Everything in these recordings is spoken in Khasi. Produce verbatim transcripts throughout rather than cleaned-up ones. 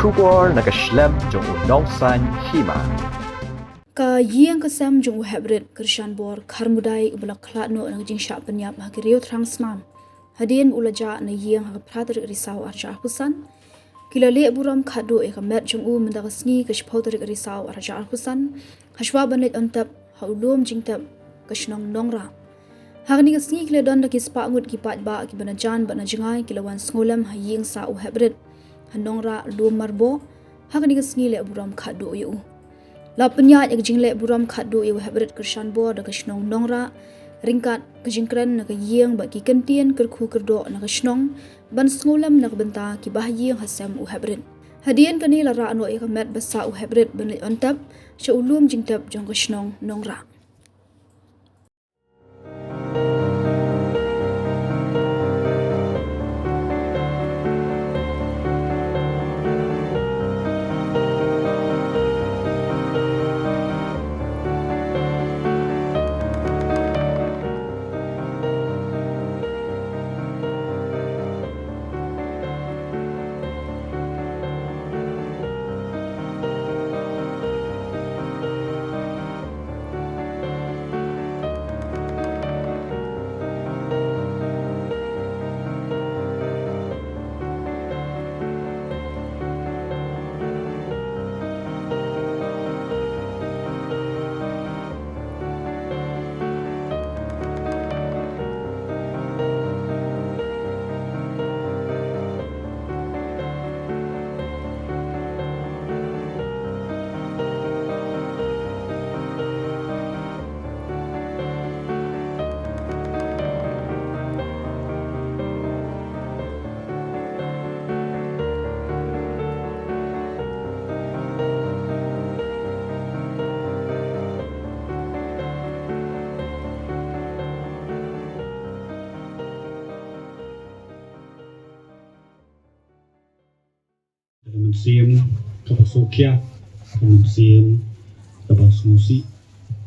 Khubor na ka shlem jong u Nongsaiñ Hima. Ka ïing ka sem jong u Heprit Kyrshanbor Kharmudai uba la khlad noh na ka jingshah pynïap ha ki riew thrang snam, hadien ba u la jah na ïing ha ka phra tarik Risaw arhajar arphew san, ki la leh burom khatduh ïa ka met jong u mynta ka sngi ka shiphew tarik Risaw arhajar arphew san, hashwa ban leit on tep ha u lum jingtep ka shnong Nongrah. Ha kane ka sngi ki la don da ki spah ngut ki paidbah kiba na jan bad na jngai ki la wan sngewlem ha ïing sah u Heprit ha Nongrah, Lum Marboh. Ha kane ka sngi leh burom khatduh ïa u. La pynïaid ïa ka jingleh burom khatduh ïa u Heprit Kyrshanbor da ka shnong Nongrah ryngkat ka jingkren na ka ïing bad ki kyntien kyrkhu kyrdoh na ka shnong ban sngewlem na ka bynta ki bahaïing ha sem u Heprit. Hadien kane la rah noh ïa ka met ba sah u Heprit ban leit on tep sha u lum jingtep jong ka shnong Nongrah. Ka mynsiem kaba sngewkhia, ka mynsiem kaba sngewsih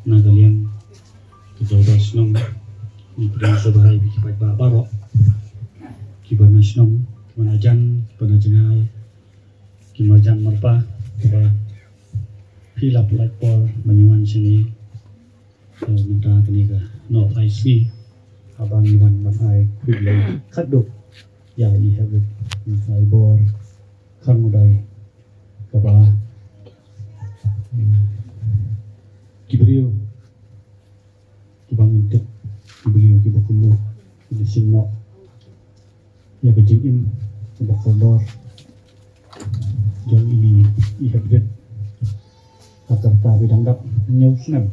na ka liang ka jong ka shnong. Ngi pdiang sngewbha ïa ki paidbah baroh kiba na shnong, kiba na jan, kiba na jngai, ki marjan marpa, kiba phi la pynlait por ban ïa wan shane. Te mynta kane ka nohphai sngi haba ngi wan ban ai khublei khatduh ïa i Heprit Kyrshanbor Kharmudai, kaba, mm, ki briew kiba ngim tip, ki briew kiba kumno ki la shim noh ïa ka jingim kaba kordor jong i, i Heprit ha ka rta ba dang dap hynñiew snem.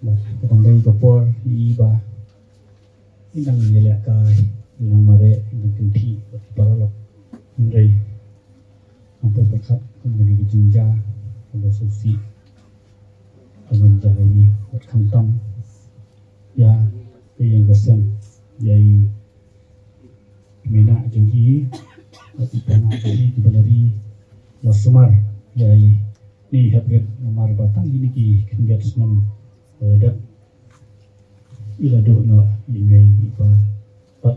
Bad ka dang dei ka por iba i dang ïalehkai, i dang mareh, i dang kynthih bad ki paralok. Hynrei hangta pyrkhat kum kane ka jingjia kaba sngewsih ka ban jia ïa ngi bad khamtam ïa ka ïing ka sem, ïa i mei jong i bad i para jong i kiba la ri la sumar ïa i. Ngi hap rit namar ba tang kine ki khyndiat snem ba la dep i la duh noh i mei i pa bad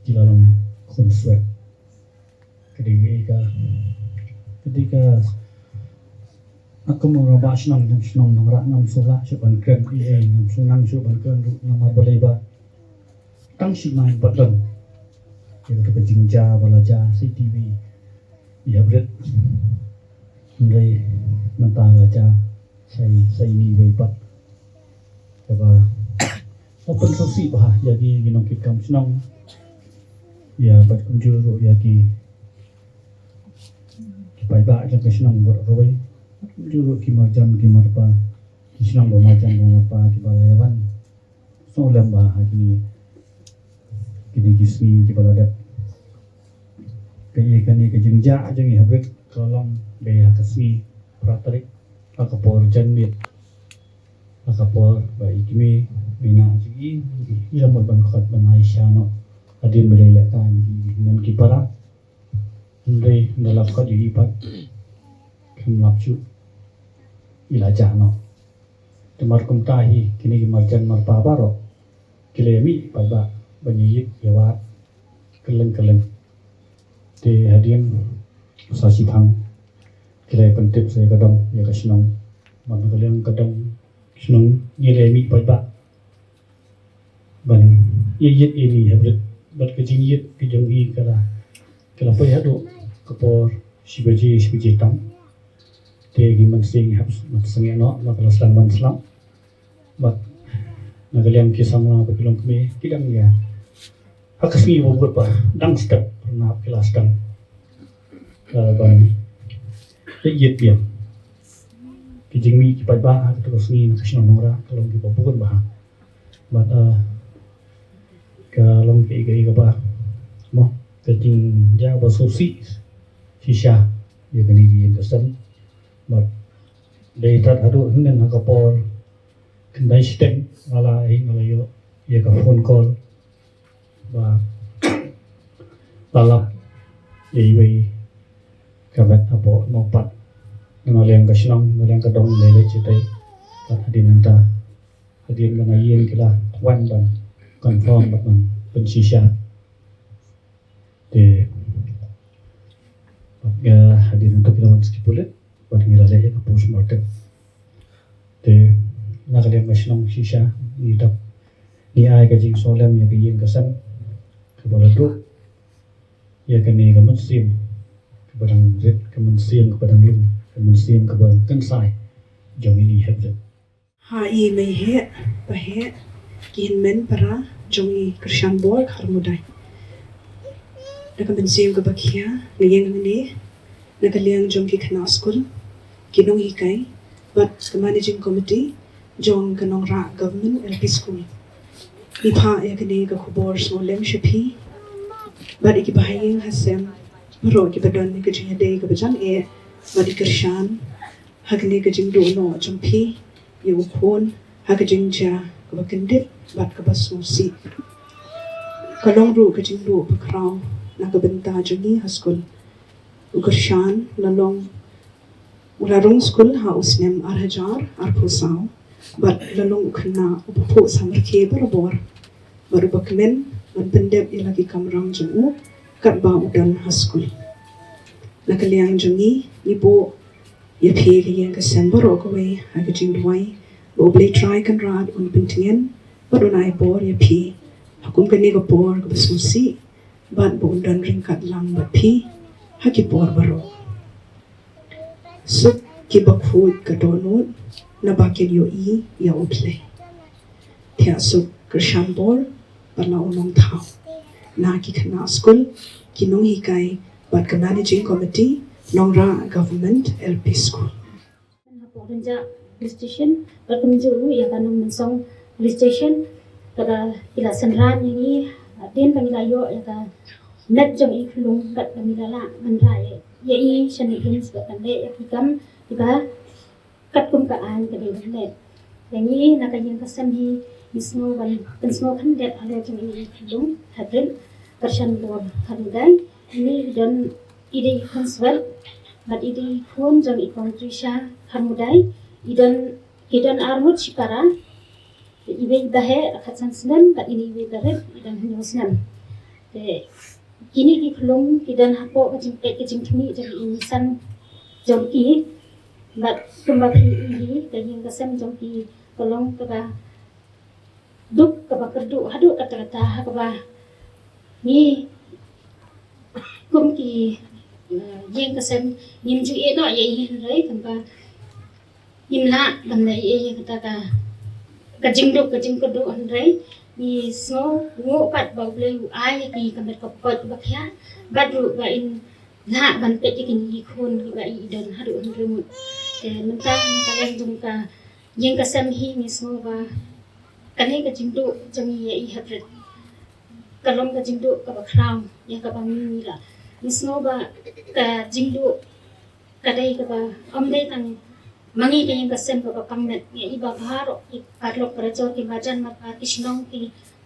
ki la long khun swet. Ka dei ka, ka dei ka, a kum u rangbah shnong jong shnong Nongrah, ngam shu lah shuh ban kren ei ei, ngam shu nang shuh ban kren ruh namar balei ba tang shi mai bad don ïa kata ka jingjia ba la jia, C T V i hap rit. Hynrei mynta la jia sa i, sa i ni wei pat. Kaba la pynsngewsih bha ïa ki, ki nongkitkam shnong, ïa bad kumjuh ruh ïa ki, ki paidbah jong ka shnong baroh kawei, kumjuh ruh ki marjan ki marpa, ki shnong ba marjan ba marpa kiba la ïa wan sngewlem bha ha kine, kine ki sngi kiba la dep. Kane, kane ka jingjia jong i hap rit ka long dei ha ka sngi phra tarik, ha ka por janmiet, ha ka por ba i kmie, i kmie jong i, i la mut ban khot ban ai sha noh hadien ba dei lehkai na ki, na ki para. Hynrei ynda la khot ïa i pat, kam lap shuh, i la jah noh. Te mar kumta hi kine ki marjan marpa baroh ki la ïa mih pat ba ban ïa ïit ïa wad kylleng kylleng. Te hadien Sa shiphang ki la pyntip sa ïa ka dong ïa ka shnong. Bad na ka liang ka dong shnong ngi la mih paidbah ban ïa ïit ïa ini hapdeng bad ka jingïit ka jong i ka la ka la poi haduh ka por shi baje shi baje tang. Te ngi mynsiem ngi hap mynsiem noh na ka la sdang ban slap. Bad na ka liang ki samla ba ki long kmie ki dang ïa ha ka sngi ba bud ba dang step pyrnap ki la sdang ban ïa ïit biang. Ki jingmih ki paidbah ha ka sngi na ka shnong Nongrah ka long ki ba bud ba ha. Bad ka long ka ika ika ba mo ka jingjia ba sngewsih shisha ïa kane ka ïing ka sem. Bad dei tad haduh hynnin ha ka por khyndai shiteng nga la ai nga la ïoh ïa ka phone call ba la lap ïa iwei ka met hapoh Nongpat. Na liang ka shnong na liang ka dong dei leit shatei. Bad hadien nangta hadien ka na ïing ki la wan ban confirm bad ban pynshisha. Te bad nga hadien nangta ki la wan sa ki pulit bad ngi la leh ïa ka postmortem. Te na ka liang ka shnong shisha ngi dap ngi ai ka jingsngewlem ïa ka ïing ka sem kaba la duh ïa kane ka mynsiem kaba dang rit, ka mynsiem kaba dang lung, ka mynsiem kaba kynsai jong ini hapdeng. Ha i mei heh, pa heh, ki hynmen para jong i Kyrshan Bor Kharmudai. Da ka mynsiem kaba khia nga ïeng hangne na ka liang jong ki khynnah skul, ki nonghikai bad ka managing committee jong ka Nongrah Government L P School. Ngi phah ïa kane ka khubor sngewlem sha phi bad ïa ki bahaïing hasem baroh kiba don ïa ka jingïadei kaba jan eh bad i Kyrshan ha kane ka jingduh noh jong phi ïa u khun ha ka jingjia kaba kyndit bad kaba sngewsih. Ka long ruh ka jingduh bakhraw na ka bynta jong ngi ha skul. U Kyrshan la long u la rung skul ha u snem ar hajar arphew saw bad la long u khynnah uba phuh samrkhie barabor bad uba kmen ban pyndep ïa la ki kamram jong u katba u don ha skul. Na ka liang jong ngi ngi buh ïa phi ka ïing ka sem baroh kawei ha ka jingduwai ba U Blei Trai Kynrad un pyntngen bad un ai bor ïa phi ha kum kane ka por kaba sngewsih bad ba un don ryngkat lang bad phi ha ki por baroh. Suk kiba khuid ka dohnud naba kin ïohi ïa U Blei. Thiah suk Kyrshan Bor bad la u nongthaw na ki khynnah skul, ki nonghikai bad ka managing committee Nongrah Government L P School. Hapoh Rynjah Police Station bad kumjuh ruh ïa ka Nongmynsong Police Station kaba ki la synran ïa ngi hadien ba ngi la ïoh ïa ka met jong i khlung bad ba ngi la lah ban rah ïa i sha Nihliens bad ban leh ïa ki kam kiba katkum ka aiñ ka dei ban leh. Ïa ngi na ka ïing ka sem hi ngi sngew ban pynsngew khyndiat halor jong i khlung hapdeng Kyrshan Bor Kharmudai. Ini i don i dei i khun swet bad i dei i khun jong i Kong Trisha Kharmudai. I don i don ar ngut shipara. Iwei i ba heh la khatsan snem bad ini iwei ba rit i don hynñiew snem. Te kine ki khlung ki don hapoh ka jingpeit ka jingkhmih jong i insan jong i bad kumba phi i hi ka ïing ka sem jong i ka long kaba duk kaba kyrduh haduh katta katta ha kaba ngi kum ki ïing ka sem ngim ju ïeh noh ïa i hynrei kumba ngim lah ban leh ïa kata ka ka jingduk ka jingkyrduh hynrei ngi sngewnguh pat ba U Blei u ai ïa ki ka met ka pyrkhat kaba khia bad ruh ba in lah ban peit ïa kine ki khun kiba i don haduh hynriew ngut. Te mynta na ka liang jong ka ïing ka sem hi ngi sngew ba kane ka jingduh jong ngi ïa i hapdeng ka long ka jingduh kaba khraw ïa kaba ngi lah. Ngi sngew ba ka jingduh ka dei kaba ym dei tang ma ngi ka ïing ka sem kaba pang met, ïa i ba baroh ki paralok parajor ki marjan marpa ki shnong ki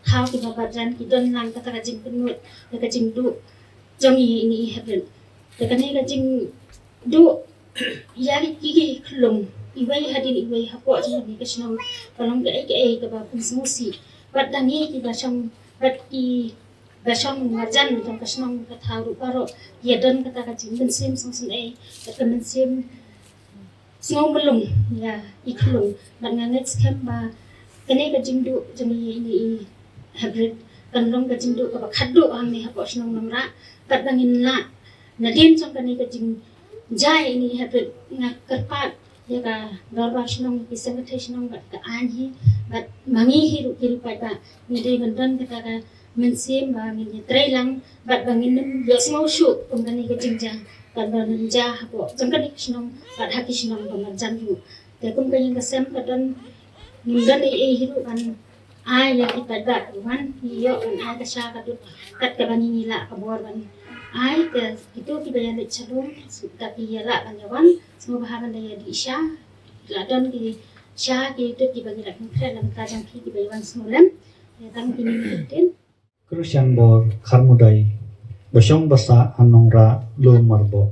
thaw kiba marjan ki don lang kata ka jingpynlut ïa ka jingduh jong ngi ïa ini i hapdeng. Te kane ka jingduh ïa ki ki khlung iwei hadien iwei hapoh jong ngi ka shnong ka long kaei kaei kaba pynsngewsih bad da ngi kiba shong bad ki ba shong marjan jong ka shnong ka thaw ruh baroh ïa don kata ka jingmynsiem sngewsynei, kata ka mynsiem sngewmlung ïa i khlung. Bad nga ngeit skhem ba kane ka jingduh jong i ine i hybrid kan long ka jingduh kaba khatduh hangne hapoh shnong Nongrah. Bad ba ngin lah nadien jong kane ka jingjia ine i hybrid, nga kyrpad ïa ka dorbar shnong, ki secretary shnong bad ka aiñ hi, bad ma ngi hi ruh ki ruh paidbah, ngi dei ban don kata ka mynsiem ba ngin ïatrei lang bad ba ngin nym ïohsngew shuh kum kane ka jingjia kaba don jia hapoh jong kane ka shnong bad ha ki shnong ba marjan ruh. Te kum ka ïing ka sem ka don, ngim don ei ei hi ruh ban ai ïa ki paidbah ruh ban ïoh ban ai ka sha ka dud kat kaba ngi ngi lah ka bor ban ai. Te kito kiba ïaleit sha lum da ki ïa lah ban ïa wan sngewbha ban da ïa dih sha. La don ki sha ki dud kiba ngi la kren lem ka jong ki kiba ïa wan sngewlem. Ïa tang kine ki dud. Krishan Bor Kharmudai, ba shong ba sah ha Nongrah Lum Marboh.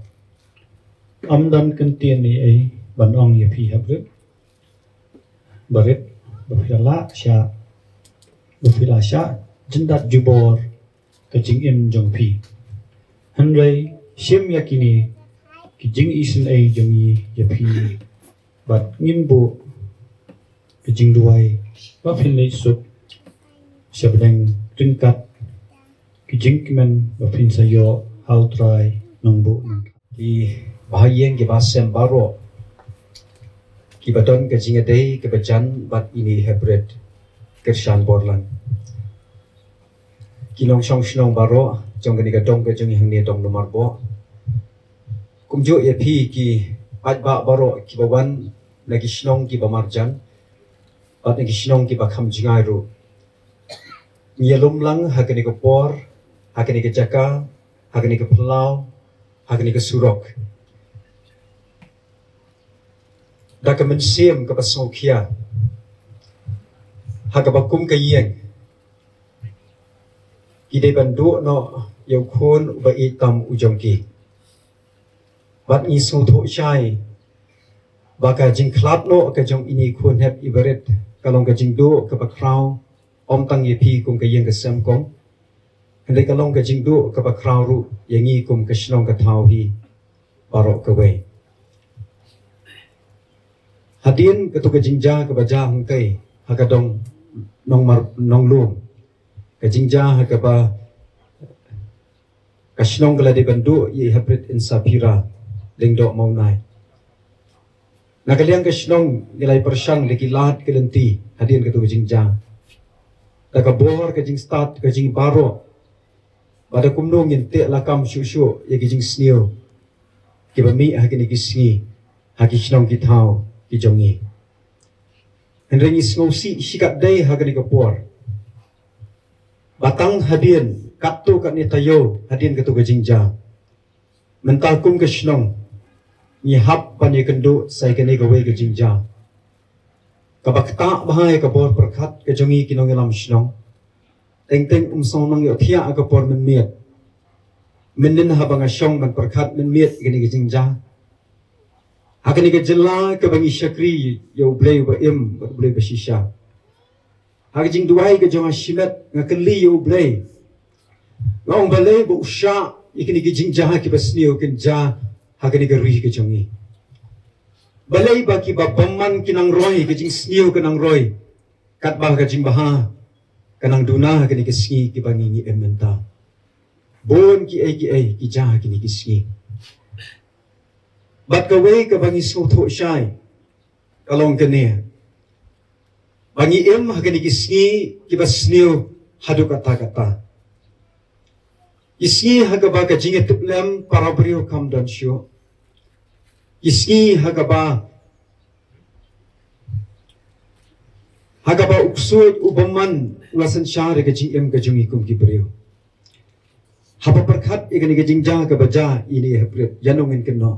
Ym don kyntien ei ei ban ong ïa phi haprit. Barit ba phi la shah, ba phi la shah jyndat jubor ka jingim jong phi. Hynrei shim ïa kine ki jingisynei jong ngi ïa phi, bad ngin buh ka jingduwai ba phin leit suk sha bneng ryngkat ki jingkmen ba phin sa ïoh ha U Trai Nongbuh Nongthaw. Ki bahaïing ki bahasem baroh kiba don ka jingïadei kaba jan bad ine i haprit Krishan Borlang. Ki nongshong shnong baroh jong kane ka dong ka jong ngi hangne dong Lum Marboh. Kumjuh ïa phi ki paidbah baroh kiba wan na ki shnong kiba marjan bad na ki shnong kiba kham jngai ruh. Ngi ïalum lang ha kane ka por, ha kane ka jaka, ha kane ka phyllaw, ha kane ka surok da ka mynsiem kaba sngewkhia ha kaba kum ka ïing ki dei ban duh noh ïa u khun uba ïeit tam u jong ki. Bad ngi sngewthuh shai ba ka jingkhlad noh ka jong ine i khun hep i barit ka long ka jingduh kaba khraw, ym tang ïa phi kum ka ïing ka sem kong, hynrei ka long ka jingduh kaba khraw ruh ïa ngi kum ka shnong ka thaw hi baroh kawei. Hadien kato ka jingjia kaba jia hangtei ha ka dong Nongmar Nonglum, ka jingjia ha kaba ka shnong ka la dei ban duh ïa i haprit Insaphira Lyngdoh Mawnai. Na ka liang ka shnong ngi la ïa pyrshang da ki lad ki lynti hadien kato ka jingjia, da ka bor ka jingstad ka jingbaroh, ba da kumno ngin teh lakam shuh shuh ïa ki jingsniew kiba mih ha kine ki sngi ha ki shnong ki thaw ki jong ngi. Hynrei ngi sngewsih shikatdei ha kane ka por ba tang hadien katto katne taïew hadien kato ka jingjia, mynta kum ka shnong ngi hap ban ïakynduh sa ïa kane kawei ka jingjia kaba ktah bha ïa ka bor pyrkhat ka jong ngi ki nongïalam shnong. Teng teng um sngew nang ïohthiah ha ka por mynmiet, mynnin haba nga shong ban pyrkhat mynmiet ïa kane ka jingjia. Ha kane ka jylla kaba ngi shakri ïa U Blei uba im bad U Blei ba shisha, ha ka jingduwai ka jong nga shimet nga kylli ïa U Blei, nga ong balei ba u shah ïa kine ki jingjia kiba sniew kin jia ha kane ka ri ka jong ngi. Balei ba kiba bymman ki nang roi, ka jingsniew ka nang roi, katba ka jingbha ka nang duna ha kine ki sngi kiba ngi ngi im mynta. Bun kiei kiei ki jia ha kine ki sngi. Bad kawei kaba ngi sngewthuh shai ka long kane, ba ngi im ha kine ki sngi kiba sniew haduh katta katta. Ki sngi ha kaba ka jingïatiplem para briew kam don shuh. Ki sngi ha kaba, ha kaba u ksuid u bymman u la synshar ïa ka jingim ka jong ngi kum ki briew. Haba pyrkhat ïa kane ka jingjia kaba jia ine i haprit, ïano ngin kynnoh?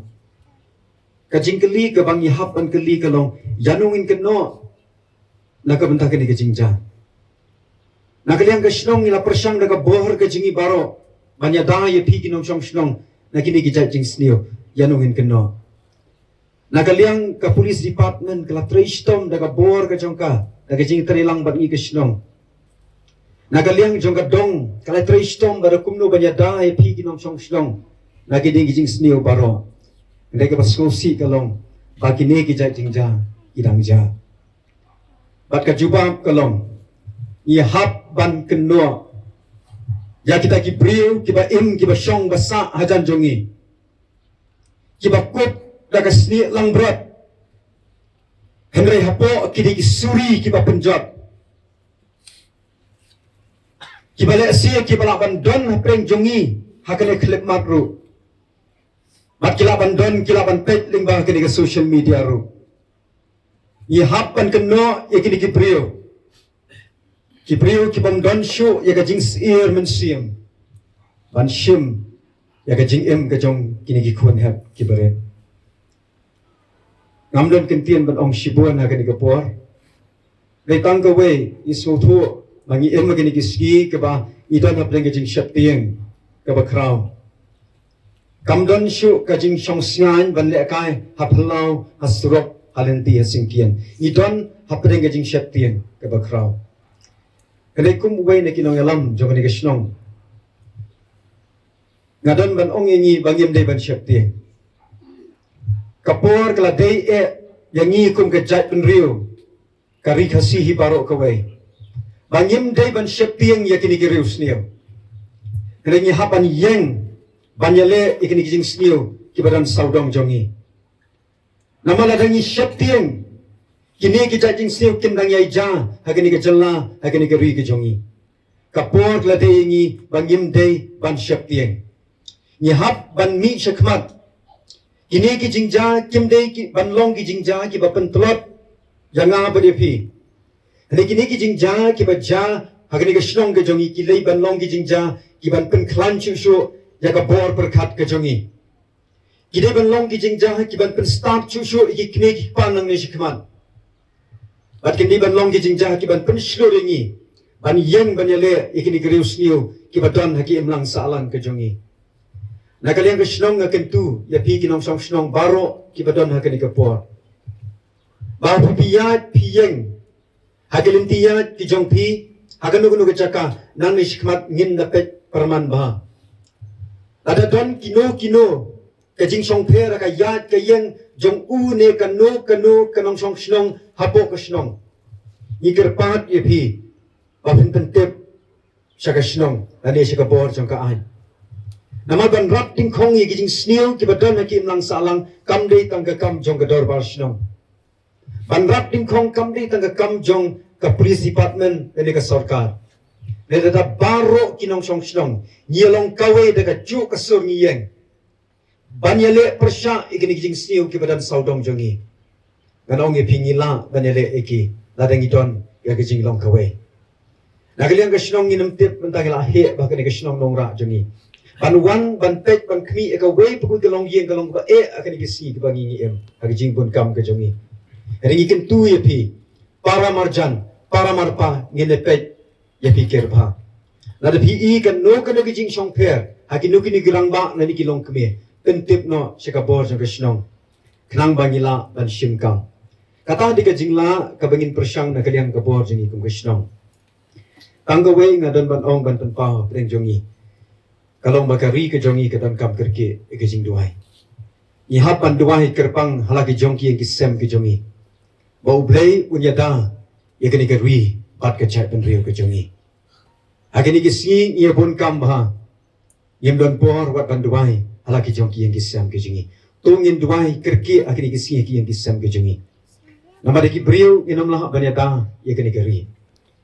Ka jingkylli kaba ngi hap ban kylli ka long, ïano ngin kynnoh? Na ka bynta kane ka jingjia, na ka liang ka shnong ngi la pyrshang da ka bor ka jong ngi baroh ban ïada ïa phi ki nongshong shnong na kine ki jait jingsniew, ïano ngin kynnoh? Na ka liang ka police department ka la trei shitom da ka bor ka jong ka, da ka jingtrei lang bad ngi ka shnong. Na ka liang jong ka dong, ka la trei shitom ba da kumno ban ïada ïa phi ki nongshong shnong na kine ki jingsniew baroh. Hynrei kaba sngewsih ka long ba kine ki jait jingjia ki dang jia. Bad ka jubab ka long, ngi hap ban kynnoh ïa kita ki briew kiba im, kiba shong ba sah hajan jong ngi, kiba kup da ka snieh langbrot, hynrei hapoh ki dei ki suri kiba pynjot, kiba lehse kiba lah ban don hapdeng jong ngi ha kane ka khyllipmat ruh. Bad ki lah ban don, ki lah ban peit lyngba kane ka social media ruh. Ngi hap ban kynnoh ïa kine ki briew, ki briew ki bym don shuh ïa ka jingsyier mynsiem ban shim ïa ka jingim ka jong kine ki khun hep kiba rit. Ngam don kyntien ban ong shibun ha kane ka por. Dei tang kawei, ngi sngewthuh ba ngi im ha kine ki sngi kaba ngi don hapdeng ka jingsheptieng kaba khraw. Kam don shuh ka jingshong sngaiñ ban lehkai ha phyllaw, ha surok, ha lynti, ha syngkien. Ngi don hapdeng ka jingsheptieng kaba khraw. Ka dei kum uwei na ki nongïalam jong kane ka shnong, nga don ban ong ïa ngi ba ngim dei ban sheptieng. Ka por ka la dei eh ïa ngi kum ka jaitbynriew, ka Ri Khasi hi baroh kawei, ba ngim dei ban sheptieng ïa kine ki riewsniew. Hynrei ngi hap ban ïeng ban ïaleh ïa kine ki jingsniew kiba don sawdong jong ngi. Namar lada ngi sheptieng, kine ki jait jingsniew kin dang ïai jia ha kane ka jylla, ha kane ka ri ka jong ngi. Ka por ka la dei ïa ngi ba ngim dei ban sheptieng. Ngi hap ban mih shakhmat. Kine ki jingjia kim dei ki, ban long ki jingjia kiba pyntlot ïa nga bad ïa phi. Hynrei kine ki jingjia kiba jia ha kane ka shnong ka jong ngi, ki dei ban long ki jingjia kiban pynkhlaiñ shuh shuh ïa ka bor pyrkhat ka jong ngi. Ki dei ban long ki jingjia kiban pynstad shuh shuh ïa ki kmie ki kpa nangne shakhmat. Bad kin dei ban long ki jingjia kiban pynshlur ïa ngi ban ïeng ban ïaleh ïa kine ki riewsniew kiba don ha ki imlang sahlang ka jong ngi. Na ka liang ka shnong, nga kyntu ïa phi ki nongshong shnong baroh kiba don ha kane ka por, ba phi, phi ïaid phi ïeng ha ki lynti ïaid ki jong phi ha kano kano ka jaka, nangne shakhmat ngin da peit pyrman bha. Lada don kino kino ka jingshongpher ha ka ïaid ka ïeng jong u ne kano kano ka nongshong shnong hapoh ka shnong, ngi kyrpad ïa phi ba phin pyntip sha ka shnong lane sha ka bor jong ka aiñ. Namar ban rat dyngkhong ïa ki jingsniew kiba don ha ki imlang sahlang kam dei tang ka kam jong ka dorbar shnong. Ban rat dyngkhong kam dei tang ka kam jong ka police department lane ka sorkar. Lada baroh ki nongshong shnong ngi ïalong kawei da ka juh ka sur ngi ïeng ban ïaleh pyrshah ïa kine ki jingsniew kiba don sawdong jong ngi, ngan ong ïa phi, ngi lah ban ïaleh ïa ki lada ngi don ïa ka jinglong kawei. Na ka liang ka shnong ngin ym tip mynta ngi la heh bha kane ka shnong nongrah jong ngi ban wan ban peit ban khmih ïa kawei pat ka longïing ka long kaba eh ha kane ka sngi kaba ngi, ngi im ha ka jingbun kam ka jong ngi. Hynrei ngi kyntu ïa phi, para marjan, para marpa, ngin ïa peit ïa phi kyrpha. Lada phi i kano kano ka jingshongpher ha kino kino ki rangbah lane ki longkmie, pyntip noh sha ka bor jong ka shnong khnang ba ngi lah ban shim kam. Kata dei ka jinglah kaba ngin pyrshang na ka liang ka bor jong ngi kum ka shnong. Tang kawei nga don ban ong ban pynpaw hapdeng jong ngi, ka long ba ka ri ka jong ngi ka donkam kyrkieh ïa ka jingduwai. Ngi hap ban duwai kyrpang ha la ki jong ki ïing ki sem ki jong ngi ba U Blei un ïada ïa kane ka ri bad ka jaitbynriew ka jong ngi. Ha kine ki sngi ngi ïa bun kam bha, ngim don por wat ban duwai ha la ki jong ki ïing ki sem ki jong ngi. To ngin duwai kyrkieh ha kine ki sngi ha ki ïing ki sem ki jong ngi. Namar da ki briew ngin ym lah ban ïada ïa kane ka ri.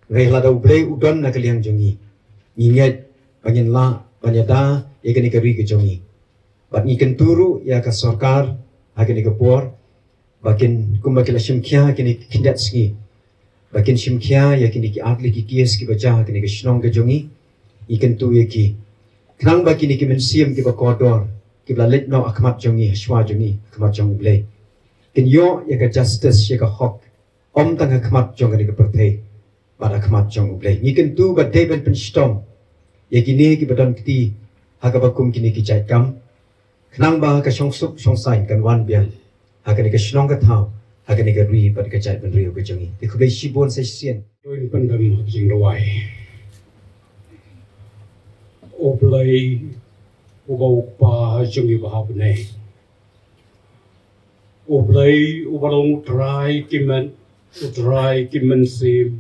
Hynrei lada U Blei u don na ka liang jong ngi, ngi ngeit ba ngin lah ban ïada ïa kane ka ri ka jong ngi. Bad ngi kyntu ruh ïa ka sorkar ha kane ka por ba kin, kumba ki la shim khia ha kine ki khyndiat sngi, ba kin shim khia ïa kine ki artylli ki case kiba jia ha kane ka shnong ka jong ngi. Ngi kyntu ïa ki khnang ba kine ki mynsiem kiba kordor kiba la leit noh ha khmat jong ngi, ha shuwa jong ngi, ha khmat jong U Blei, kin ïoh ïa ka justice, ïa ka hok, ym tang ha khmat jong kane ka pyrthei bad ha khmat jong U Blei. Ngi kyntu ba dei ban pynshitom ïa kine kiba don kti ha kaba kum kine ki jait kam khnang ba ka shongsuk shongsaiñ kan wan biang ha kane ka shnong ka thaw, ha kane ka ri bad ka jaitbynriew ka jong ngi. Te khublei shibun sa shisien. Dei ban pyndem ha ka jingduwai. U Blei, uba u Kpa jong ngi ba ha bneng. U Blei, uba long u Trai ki met, u Trai ki mynsiem.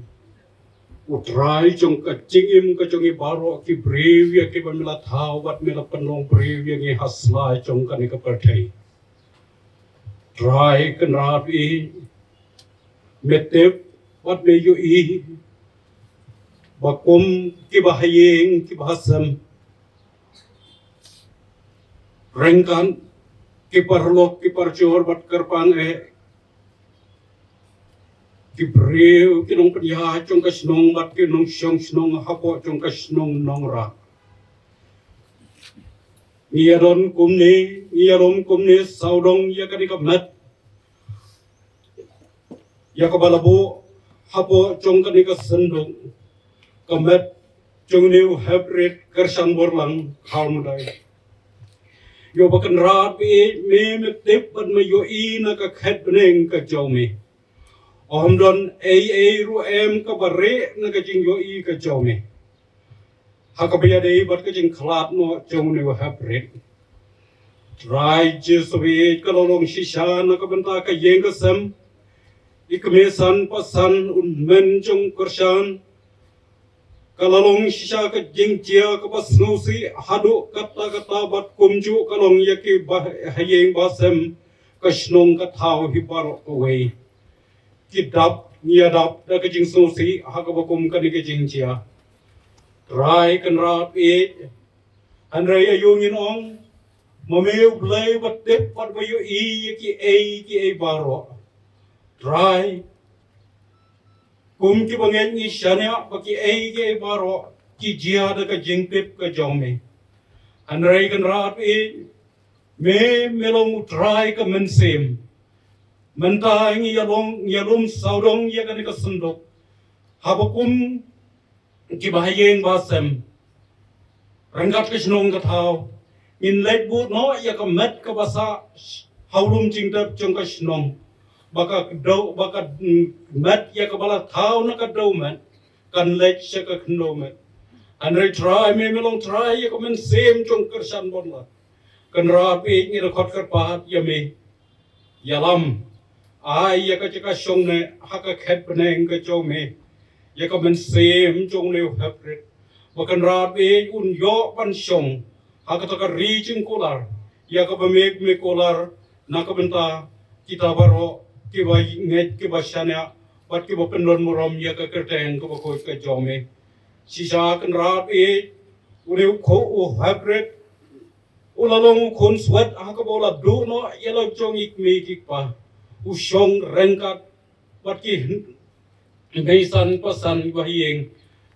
U Trai jong ka jingim ka jong ngi baroh ki briew ïa kiba me la thaw bad me la pynlong briew ïa ngi ha sla jong kane ka pyrthei. Trai Kynrad, i me tip bad me ïohi ba kum kiba ha ïing kiba ha sem, ryngkat ki paralok ki parajor bad kyrpang eh, ki briew ki nongpynïaid jong ka shnong bad ki nongshong shnong hapoh jong ka shnong Nongrah. Ngi ïa don kumne, ngi ïa lum kumne sawdong ïa kane ka met, ïa kaba la buh hapoh jong kane ka synduk, ka met jong une u heprit Kyrshan Borlang Kharmudai. Ïoh ba Kynrad, i me, me tip bad me ïohi na ka khet bneng ka jong me. Ym don ei ei ruh em kaba rieh na ka jingïohi ka jong me ha kaba ïadei bad ka jingkhlad noh jong une u heprit. Trai Jisu, ka la long shisha na ka bynta ka ïing ka sem, i kmie san pa san, u kmen jong u Kyrshan. Ka la long shisha ka jingjia kaba sngewsih haduh katta katta bad kumjuh ka long ïa kiba ha ïing ba sem, ka shnong ka thaw hi baroh kawei. Ki dap, ngi ïa dap da ka jingsngewsih ha kaba kum kane ka jingjia. Trai Kynrad, i hynrei aïu ngin ong, ma me u Blei ba tip bad ba ïohi ïa kiei kiei baroh. Trai, kum kiba ngeit ngi shaniah ba kiei kiei baroh ki jia da ka jingtip ka jong me. Hynrei Kynrad, i me, me long u Trai ka mynsiem. Mynta ngi ïa long, ngi ïa lum sawdong ïa kane ka synduk, haba kum kiba ha ïing ba sem, ryngkat ka shnong ka thaw, ngin leit bud noh ïa ka met kaba sah ha u lum jingtep jong ka shnong, ba ka kdew, ba ka, mm, met ïa kaba la thaw na ka dew met kan leit sha ka khyndew met. Hynrei Trai, me, me long Trai ïa ka mynsiem jong u Kyrshan Borlang. Kynrad, i ngi da khot kyrpad ïa me, ïalam, ai ïa ka jaka shong ne ha ka khet bneng ka jong me ïa ka mynsiem jong une u heprit, ba Kynrad, i un ïoh ban shong ha kata ka ri jingkular ïa kaba me, me kular na ka bynta kita baroh kiba ngeit, kiba shaniah bad kiba pyndon burom ïa ka kyrteng kaba khuid ka jong me. Shisha Kynrad, i une u khuid u heprit u la long u khun swet ha kaba u la duh noh ïa la jong i kmie ki kpa, u shong ryngkat bad ki mei san pa san ba ha ïing.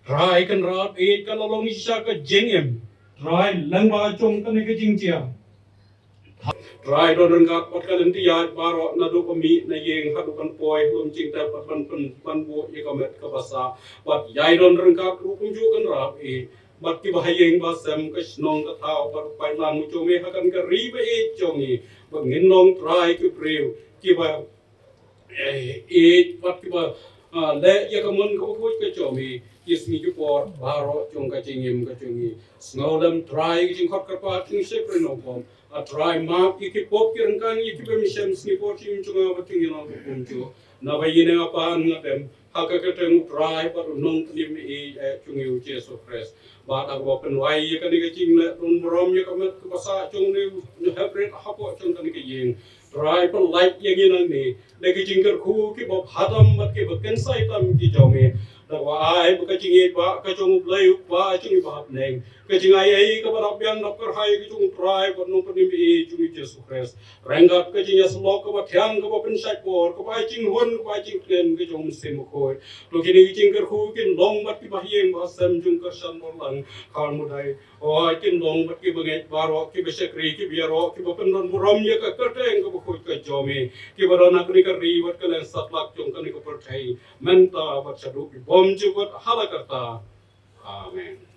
Trai Kynrad, i ka la long shisha ka jingim, Trai, lyngba jong kane ka jingjia. Trai, don ryngkat bad ka lynti ïaid baroh, naduh ba mih na ïing haduh ban poi ha u lum jingtep bad ban, ban, ban buh ïa ka met kaba sah. Bad ïai don ryngkat ruh kumjuh Kynrad, i bad kiba ha ïing ba sem, ka shnong ka thaw bad u paidlang u jong me ha kane ka ri ba ïeit jong ngi, ba ngin long, Trai, ki briew kiba, eh, ïeit bad kiba, ah, leh ïa ka mon kaba khuid ka jong me ki sngi ki por baroh jong ka jingim ka jong ngi. Sngewlem, Trai, ka jingkhot kyrpad jong u shakri nongpop. A Trai, map ïa ki pop ki ryngkang ïa kiba ym shym sngewpop jong nga bad jong ngi lang kumjuh. Naba ïa nga pan nga dem ha ka kyrteng u Trai bad u Nongpynim, i, eh, jong ngi u Jisu Khrist. Bad ha kaba pynwai ïa kane ka jingleh don burom ïa ka met kaba sah jong une u heprit hapoh jong kane ka ïing, Trai, pynlait ïa ngi nangne da ki jingkyrkhu kiba bha tam bad kiba kynsai tam ki jong me. Da kaba ai ba ka jingïeit ba ka jong u Blei u Kpa jong ngi ba ha bneng, ka jingai ei kaba dap biang dap kyrhai ka jong u Trai bad Nongpynim, i, jong ngi u Jisu Khrist, ryngkat ka jingïasyllok kaba thiang kaba pynshait bor, kaba ai jinghun, kaba ai jingkmen ka jong u Mynsiem Bakhuid, to kine ki jingkyrkhu kin long bad kiba ha ïing ba ha sem jong u Kyrshan Borlang Kharmudai. O, kin long bad kiba ngeit baroh, kiba shakri, kiba ïaroh, kiba pyndon burom ïa ka kyrteng kaba khuid ka jong me, kiba don ha kane ka ri bad kylleng satlak jong kane ka pyrthei, mynta bad shaduh ki bymjukut ha la karta. Amen.